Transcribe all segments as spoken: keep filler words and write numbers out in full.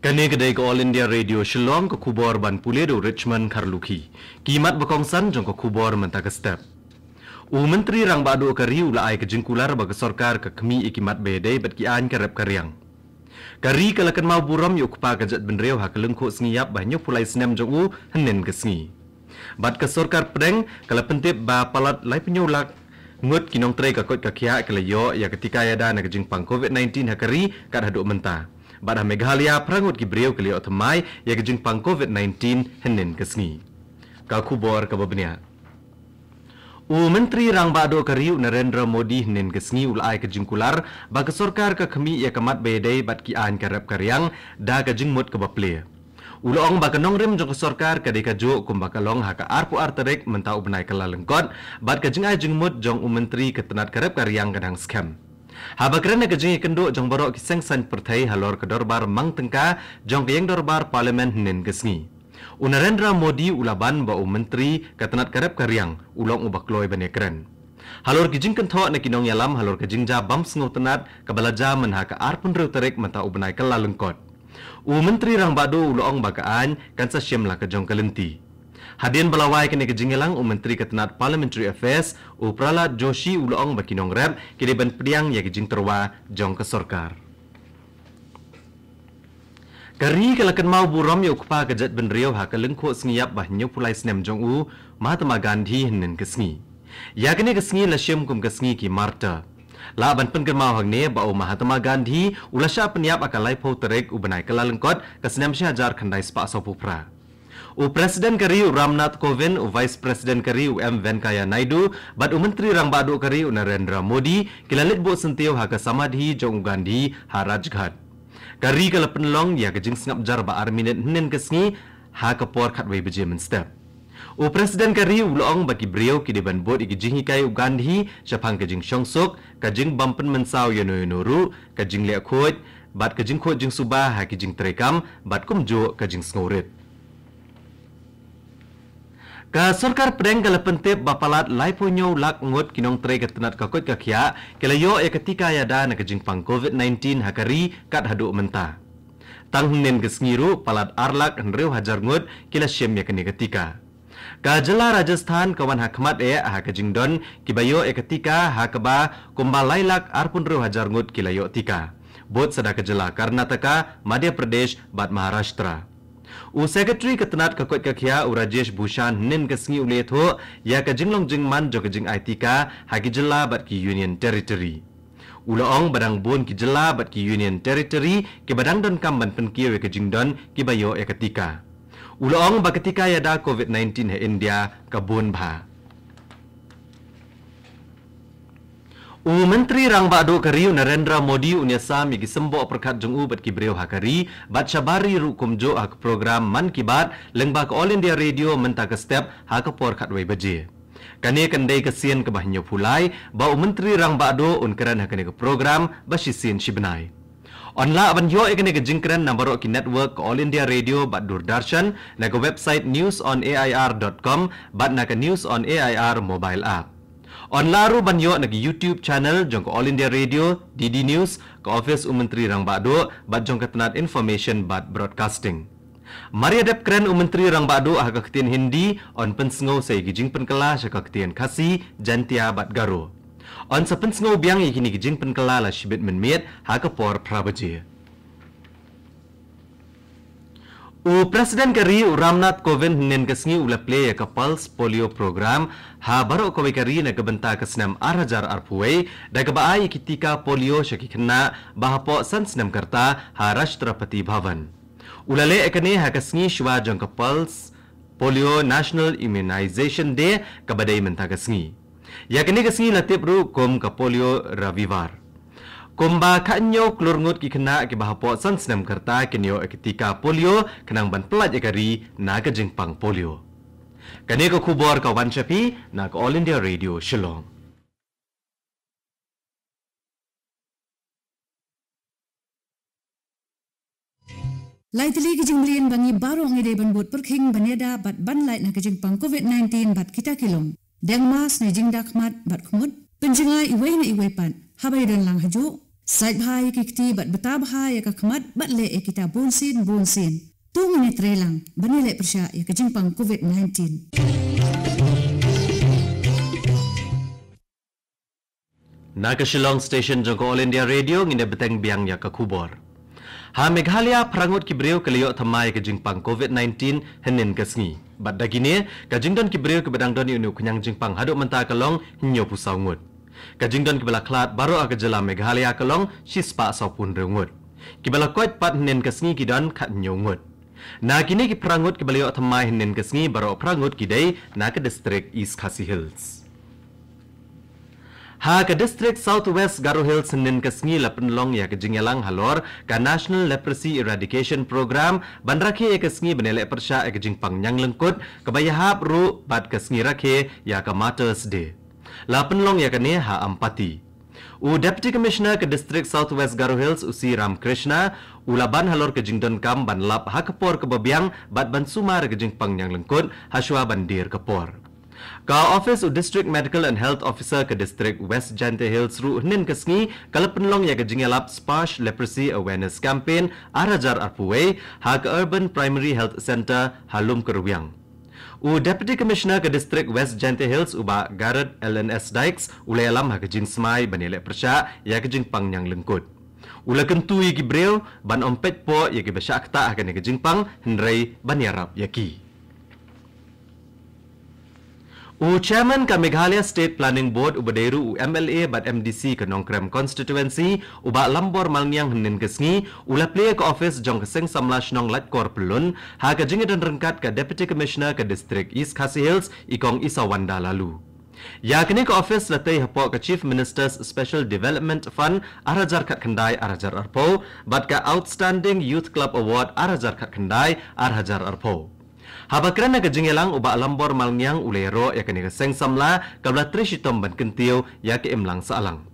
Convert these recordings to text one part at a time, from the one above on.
Kane ka dei ka All India Radio Shillong, ka khubor ban pule da u Richmond Kharlukhi. Ki mat ba kongsan jong ka khubor mynta ka step. U Myntri Rangbah Duh ka ri u la ai ka jingkular ba ka sorkar ka khmih ïa ki mat ba ïadei bad ki aiñ ka rep ka riang. Ka ri ka la kynmaw burom ïa u kpa ka jaitbynriew ha ka lyngkhuh sngi ïap ba hynñiewphew lai snem jong u hynnin ka sngi. Bad ka sorkar pdeng ka la pyntip ba palat laiphew hynñiew lak ngut ki nongtrei ka koit ka khiah ki la ïoh ïa ka tika ïada na ka jingpang covid nineteen ha ka ri kat haduh mynta. Bad ha Meghalaya phra ngut ki briew ki la ïoh thymmai ïa ka jingpang covid nineteen hynnin ka sngi. Ka khubor kaba bniah. U Myntri Rangbah Duh ka ri u Narendra Modi hynnin ka sngi u la ai ka jingkular ba ka sorkar ka khmih ïa ka mat ba ïadei bad ki aiñ ka rep ka riang da ka jingmut kaba plie. U la ong ba ka nongrim jong ka sorkar ka dei kajuh kumba ka long ha ka arphew ar tarik mynta u bnai Kyllalyngkot, bad ka jingai jingmut jong u Myntri ka tnat ka rep ka riang ka dang skhem. Haba kren ha ka jingïakynduh jong baroh ki seng saiñ pyrthei halor ka dorbar mang tyngka jong ka ïing dorbar Parliament hynnin ka sngi, u Narendra Modi u la ban ba u Myntri ka tnat ka rep ka riang u long uba kloi ban ïakren halor ki jingkynthoh na ki nongïalam halor ka jingjia bam sngewtynnat kaba la jia mynha ka arphew hynriew tarik mynta u bnai Kyllalyngkot. U Myntri Rangbah Duh u la ong ba ka aiñ kan sa shim la ka jong ka lynti. Hadien ba la wai kane ka jingïalang, u Myntri ka tnat Parliamentary Affairs u Pralhad Joshi u la ong ba ki nongrep ki dei ban pdiang ïa ka jingtyrwa jong ka sorkar. Ka ri ka la kynmaw burom ïa u kpa ka jaitbynriew ha ka lyngkhuh sngi ïap ba hynñiewphew lai snem jong u, Mahatma Gandhi, hynnin ka sngi. Ïa kane ka sngi la shim kum ka sngi ki martyr. Lah ban pynkynmaw hangne ba u Mahatma Gandhi u la shah pynïap ha ka laiphew tarik u bnai Kyllalyngkot ka snem shi hajar khyndai spah sawphew phra. U President ka ri u Ramnath Kovind, u Vice President ka ri u M Venkaiah Naidu, bad u Myntri Rangbah Duh ka ri u Narendra Modi ki la leit buh syntiew ha ka samadhi jong u Gandhi ha Rajghat. Ka ri ka la pynlong ïa ka jingsngap jar ba ar minit hynnin ka sngi ha ka por khatwei baje mynstep. U President ka ri u la ong ba ki briew ki dei ban bud ïa ki jinghikai u Gandhi shaphang ka jingshongsuk, ka jingbym pynmynsaw ïano ïano ruh, ka jingleh khuid bad ka jingkhuid jingsuba ha ki jingtreikam bad kumjuh ka jingsngewrit. Ka sorkar pdeng ka la pyntip ba palat laiphew hynñiew lak ngut ki nongtrei ka tnat ka koit ka khiah ki la ïoh ïa ka tika ïada na ka jingpang covid nineteen ha ka ri kat haduh mynta. Tang hynnin ka sngi ruh palat ar lak hynriew hajar ngut ki la shim ïa kane ka tika. Ka jylla Rajasthan ka wan ha khmat eh ha ka jingdon kiba ïoh ïa ka tika, ha kaba kumba lai lak arphew hynriew hajar ngut ki la ïoh tika, bud sa da ka jylla Karnataka, Madhya Pradesh bad Maharashtra. U Secretary ka tnat ka koit ka khiah u Rajesh Bhushan hynnin ka sngi u la ïathuh ïa ka jinglong jingman jong ka jingai tika ha ki jylla bad ki Union Territory. U la ong ba dang bun ki jylla bad ki Union Territory kiba dang donkam ban pynkiew ïa ka jingdon kiba ïoh ïa ka tika. U la ong ba ka tika ïada covid nineteen ha India ka bun bha. U Myntri Rangbah Duh ka ri u Narendra Modi un ïasam ïa ki symboh pyrkhat jong u bad ki briew ha ka ri bad shabar ri ruh kumjuh ha ka program Mann Ki Baat lyngba ka All India Radio mynta ka step ha ka por khatwei baje. Kane kan dei ka sien kaba hynñiewphew lai ba u Myntri Rangbah Duh un kren ha kane ka program ba shisien shi bnai. Yn lah ban ïoh ïa kane ka jingkren na baroh ki network ka All India Radio bad Doordarshan, na ka website news on A I R dot com bad na ka News on A I R mobile app. Yn lah ruh ban ïoh na ka YouTube channel jong ka All India Radio, D D News, ka office u Myntri Rangbah Duh bad jong ka tnat Information bad Broadcasting. Mar ïa dep kren u Myntri Rangbah Duh ha ka ktien Hindi, yn pynsngew sa ïa ki jingpynkylla sha ka ktien Khasi, Jaintia bad Garo. Yn sa pynsngew biang ïa kine ki jingpynkylla la shibit mynmiet ha ka por phra baje. U President ka ri u Ramnath Kovind hynnin ka sngi u la plie ïa ka Pulse Polio Program ha baroh kawei ka ri na ka bynta ka snem ar hajar arphew wei, da kaba ai ïa ki tika polio sha ki khynnah ba hapoh san snem ka rta ha Rashtrapati Bhavan. U la leh ïa kane ha ka sngi shuwa jong ka Pulse Polio National Immunization Day kaba dei mynta ka sngi. Ïa kane ka sngi la tip ruh kum ka Polio Ravivar. Kumba khathynñiew klur ngut ki khynnah kiba hapoh san snem ka rta kin ïoh ïa ka tika polio khnang ban pyllait ïa ka ri na ka jingpang polio. Kane ka khubor ka wan sha phi na ka All India Radio Shillong. Lai tylli ki jingmlien ba ngi baroh ngi dei ban bud pyrkhing ban ïada bad ban lait na ka jingpang covid nineteen bad kita ki long: deng mask ne jingda khmat bad khmut, pynjngai iwei na iwei pat haba ïadon lang hajuh, Sait bha ïa ki kti bad bta bha ïa ka khmat bad leh ïa kita bunsien bunsien. To ngin ïatreilang ban ïaleh pyrshah ïa ka jingpang covid nineteen. Na ka Shillong Station jong ka All India Radio ngin ïa bteng biang ïa ka khubor. Ha Meghalaya phra ngut ki briew ki la ïoh thymmai ïa ka jingpang covid nineteen hynnin ka sngi. Bad da kine, ka jingdon ki briew kiba dang don ïa une u khñiang jingpang haduh mynta ka long hynñiewphew saw ngut. Ka jingdon kiba la khlad baroh ha ka jylla Meghalaya ka long shispah sawphew hynriew ngut. Kiba la koit pat hynnin ka sngi ki don khathynñiew ngut. Na kine ki phra ngut kiba la ïoh thymmai hynnin ka sngi, baroh phra ngut ki dei na ka district East Khasi Hills. Ha ka district South West Garo Hills hynnin ka sngi la pynlong ïa ka jingïalang halor ka National Leprosy Eradication Program ban rakhe ïa ka sngi ban ïaleh pyrshah ïa ka jingpang ñianglyngkut kaba ïahap ruh bad ka sngi rakhe ïa ka Martyrs Day. La pynlong ïa kane ha Ampati. U Deputy Commissioner ka District South West Garo Hills, u C Ramkrishna, u la ban halor ka jingdonkam ban lap ha ka por kaba biang bad ban sumar ïa ka jingpang ñianglyngkut hashwa ban dier ka por. Ka office u District Medical and Health Officer ka District West Jaintia Hills ruh hynnin ka sngi ka la pynlong ïa ka jingïalap Sparsh Leprosy Awareness Campaign ar hajar arphew wei ha ka Urban Primary Health Centre ha Lumkyrwiang. U Deputy Commissioner ka District West Jaintia Hills, u Bah Garod L N S Dykes, u la ïalam ha ka jingsmai ban ïaleh pyrshah ïa ka jingpang ñianglyngkut. U la kyntu ïa ki briew ban ym peit poh ïa kiba shah ktah ha kane ka jingpang, hynrei ban ïarap ïa ki. U Chairman ka Meghalaya State Planning Board, uba dei ruh u M L A bad M D C ka Nongkrem Constituency, u Bah Lambor Malngiang, hynnin ka sngi u la plie ïa ka office jong ka Seng Samla Shnong Laitkor Pyllun ha ka jingïadon ryngkat ka Deputy Commissioner ka District East Khasi Hills, i Kong Isawanda Laloo. Ïa kane ka office la tei hapoh ka Chief Minister's Special Development Fund ar hajar khatkhyndai ar hajar arphew bad ka Outstanding Youth Club Award ar hajar khatkhyndai ar hajar arphew. Haba kren ha ka jingïalang, u Bah Lambor Malngiang u la ïaroh ïa kane ka seng samla kaba la trei shitom ban kyntiew ïa ka imlang sahlang.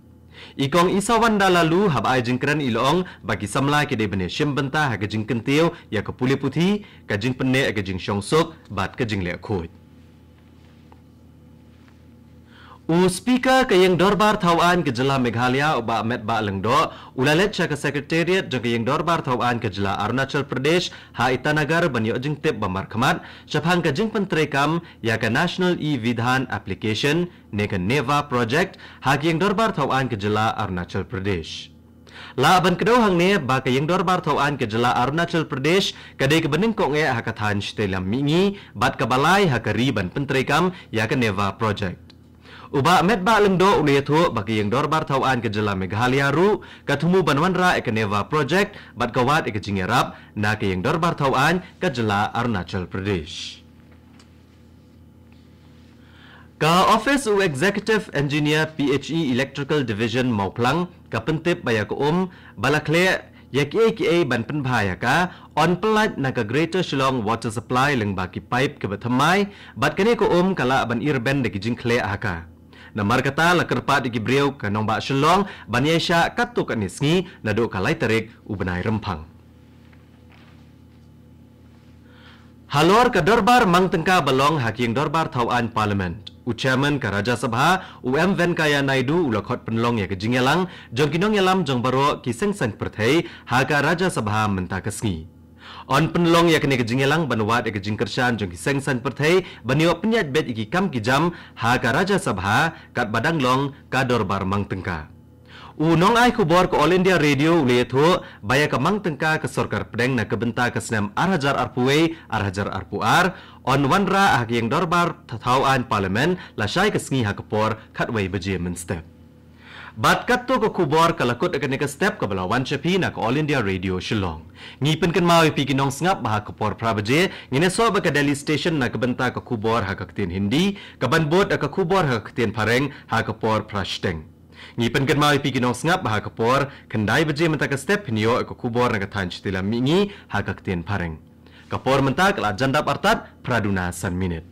I Kong Isawanda Laloo haba ai jingkren i la ong ba ki samla ki dei ban ïashim bynta ha ka jingkyntiew ïa ka pule puthi, ka jingpynneh ïa ka jingshongsuk bad ka jingleh khuid. U Speaker ka Ïing Dorbar Thaw Aiñ ka Jylla Meghalaya, u Bah Metbah Lyngdoh, u la leit sha ka Secretariat jong ka Ïing Dorbar Thaw Aiñ ka Jylla Arunachal Pradesh ha Itanagar ban ïoh jingtip ba markhmat shaphang ka jingpyntreikam ïa ka National E-Vidhan Application ne ka NEVA Project ha ka Ïing Dorbar Thaw Aiñ ka Jylla Arunachal Pradesh. Lah ban kdew hangne ba ka Ïing Dorbar Thaw Aiñ ka Jylla Arunachal Pradesh ka dei kaba nyngkong eh ha ka thaiñ shatei lam mihngi bad kaba lai ha ka ri ban pyntreikam ïa ka NEVA Project. U Bah Metbah Lyngdoh u la ïathuh ba ka Ïing Dorbar Thaw Aiñ ka Jylla Meghalaya ruh ka thmu ban wanrah ïa ka NEVA Project bad ka wad ïa ka jingïarap na ka Ïing Dorbar Thaw Aiñ ka Jylla Arunachal Pradesh. Ka office u Executive Engineer P H E Electrical Division Mawphlang ka pyntip ba ïa ka um ba la khleh ïa kiei kiei ban pynbha ïa ka yn pyllait na ka Greater Shillong Water Supply lyngba ki pipe kiba thymmai, bad kane ka um ka lah ban irben da ki jingkhleh ha ka. Namar kata la kyrpad ïa ki briew ka nongbah Shillong ban ïaishah katto katne sngi naduh ka lai tarik u bnai Rymphang. Halor ka dorbar mang tyngka ba long ha ka Ïing Dorbar Thaw Aiñ Parliament, u Chairman ka Rajya Sabha, u M Venkaiah Naidu, u la khot pynlong ïa ka jingïalang jong ki nongïalam jong baroh ki seng saiñ pyrthei ha ka Rajya Sabha mynta ka sngi. Yn pynlong ïa kane ka jingïalang ban wad ïa ka jingkyrshan jong ki seng saiñ pyrthei ban ïoh pynïaid beit ïa ki kam ki jam ha ka Rajya Sabha katba dang long ka dorbar mang tyngka. U nongai khubor ka All India Radio u la ïathuh ba ïa ka mang tyngka ka sorkar pdeng na ka bynta ka snem ar hajar arphew wei ar hajar arphew ar yn wanrah ha ka Ïing Dorbar Thaw Aiñ Parliament lashai ka sngi ha ka por khatwei baje mynstep. Bad katto ka khubor ka la kut ha kane ka step kaba la wan sha phi na ka All India Radio Shillong. Ngi pynkynmaw ïa phi ki nongsngap ba ha ka por phra baje ngin ïasoh bad ka Delhi Station na ka bynta ka khubor ha ka ktien Hindi, kaban bud da ka khubor ha ka ktien Phareng ha ka por phra shiteng. Ngi pynkynmaw ïa phi ki nongsngap ba ha ka por khyndai baje mynta ka step phin ïoh ïa ka khubor na ka thaiñ shatei lam mihngi ha ka ktien Phareng. Ka por mynta ka la jan dap artat phra duna san minit.